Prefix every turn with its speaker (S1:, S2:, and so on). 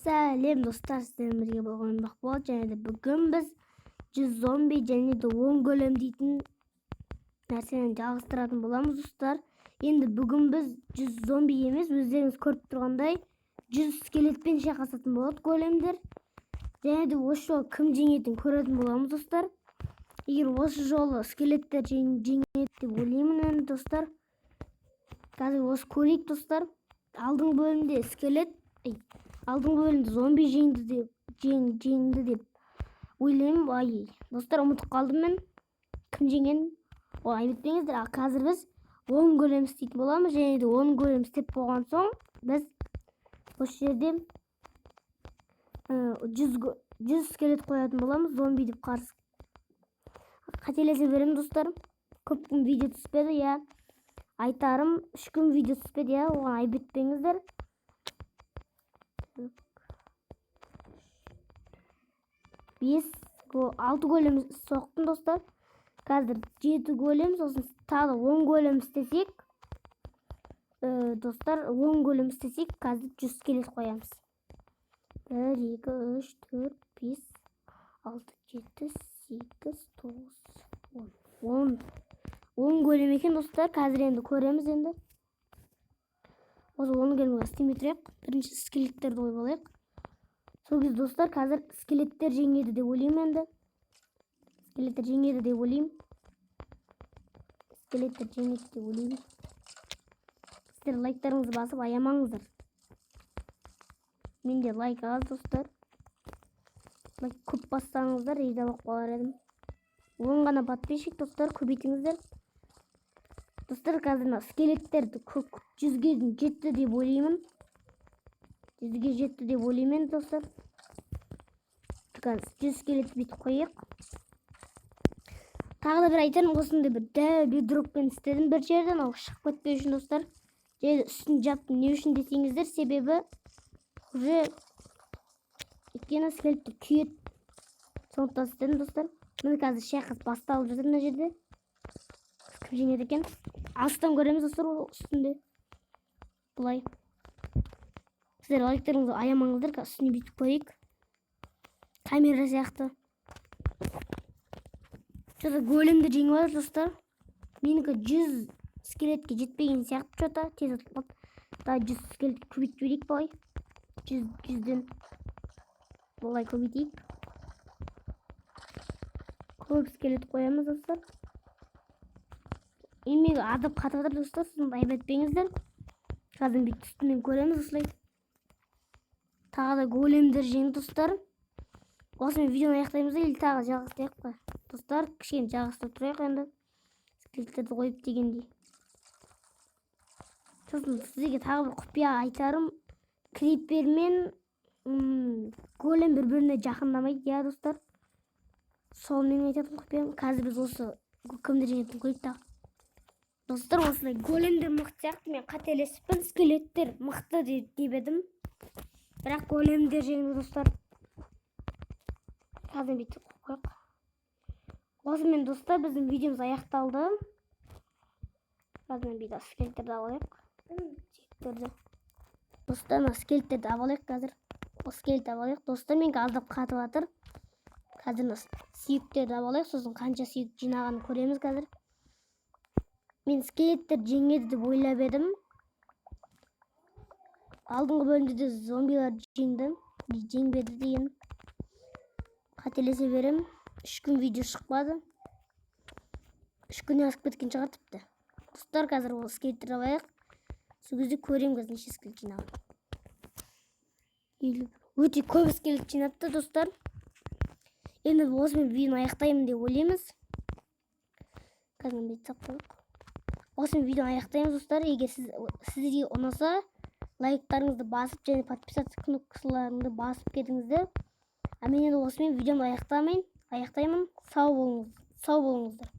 S1: Сәлем, достар! Сіздермен бірге болған Бақболат. Және де бүгін біз 100 зомби және де 10 голем дейтін нәрсені жалғастыратын боламыз, достар. Енді бүгін біз 100 зомби емес, өздеріңіз көріп тұрғандай, 100 скелетпен шайқасатын болады големдер. Және де осы жолы кім жеңетінін көретін боламыз, достар. Егер осы жолы скелеттер жеңеді деп ойлаймын енді, достар. Қазір осы көрейік, достар. Алдыңғы бөлімде скелет, ей, алдыңғы бөлімде зомби жеңді деп ойлаймын. Ай, достар, ұмытып қалдым мен кім жеңгенін, ол айып етпеңіздер. Ал қазір біз 10 голем істейтін боламыз. Және де 10 голем істеп болған соң, біз осы жерде 100 скелет қоятын боламыз зомби деп. Қарсы қателесе беремін, достар. Көп күн видео түспеді, иә. Айтарым, 3 күн видео түспеді, иә, оған айып етпеңіздер. Так. Бес, алты голем соқтым, достар. Қазір жеті голем, сосын тағы да 10 голем істесек, достар, 10 голем істесек, қазір 100 скелет қоямыз. Бір, екі, үш, төрт, бес, алты, жеті, сегіз, тоғыз, 10. 10. 10 голем екен, достар. Қазір енді көреміз енді. Осы 10 големге істемей тұрайық. Бірінші скелеттерді қойып алайық. Сол кезде, достар, қазір скелеттер жеңеді деп ойлаймын енді. Скелеттер жеңеді деп ойлаймын. Скелеттер жеңеді деп ойлаймын. Сіздер лайктарыңызды басып аямаңыздар. Менде лайк аз, достар. Лайк көп бассаңыздар, риза болып қалар едім. 10 ғана подписчик, достар, көбейтіңіздер. Достар, қазір мына скелеттерді көп 100-ге жетті деп ойлаймын. 100-ге жетті деп ойлаймын енді, достар. Қазір 100 скелет бүйтіп қояйық. Тағы да бір айтарым, осындай бір дәу бедрокпен істедім бір жерден, ол шығып кетпеу үшін, достар. Және үстін жаптым. Не үшін десеңіздер, себебі уже өйткені скелеттер күйеді. Сондықтан істедім, достар. Міне, қазір шайқас басталып жатыр мына жерде. Кім жеңеді екен? Алыстан көреміз, достар, ол үстінде. Былай. Сіздер лайктарыңызды аямаңыздар, қазір үстіне бүйтіп көрейік. Камера сияқты. Что-то големді жеңіп жатыр, достар. Менікі 100 скелетке жетпеген сияқты, что-то тез атылып қалды. Да, 100 скелет көбейтіп жіберейік былай. 100, 100-ден былай көбейтейік. Көп скелет қоямыз, достар. Еңбегі аздап қатып жатыр, достар, соны айып етпеңіздер. Қазір бүйтіп үстінен көреміз осылай. Тағы да големдер жеңді, достар. Осымен видеоны аяқтаймыз да или тағы жалғастырайық па? Достар, кішкене жалғастырып тұрайық енді. Скелеттерді қойып дегендей. Сосын сіздерге тағы бір құпия айтарым. Крипер мен голем бір біріне жақындамайды, иә, достар. Сол менің айтатын құпиям. Қазір біз осы кімді жеңетінін көрейік тағы. Достар, осылай големдер мықты сияқты. Мен қателесіппін, скелеттер мықты деп едім. Бірақ големдер жеңді, достар. Қазір бүйтіп қойып қояйық. Осымен, достар, біздің видеомыз аяқталды. Қазір бүйтіп скелеттерді алып алайық. Сүйектерді. Достар, мына скелеттерді алып алайық қазір. Осы скелетті алып алайық. Достар, менікі аздап қатып жатыр. Қазір мына сүйектерді алып алайық, сосын қанша сүйек жинағанын көреміз қазір. Мен скелеттер жеңеді деп ойлап едім. Алдыңғы бөлімде де зомбилар жеңді. Жеңбеді деген. Қателесе берем. 3 күн видео шықпады. 3 күннен асып кеткен шығар тіпті. Достар, қазір ол скелеттерді алайық. Сол кезде көремін қазір неше скелет жинаған. 51. Өте көп скелет жинапты, достар. Енді осымен видеоны аяқтаймын деп ойлаймыз. Қазір бүйтіп салып қояйық. Осымен видеоны аяқтаймыз, достар. Егер сізге ұнаса, лайктарыңызды басып және подписаться кнопкаларыңды басып кетіңіздер. А мен енді осымен видеомды аяқтаймын. Сау болыңыз, сау болыңыздар.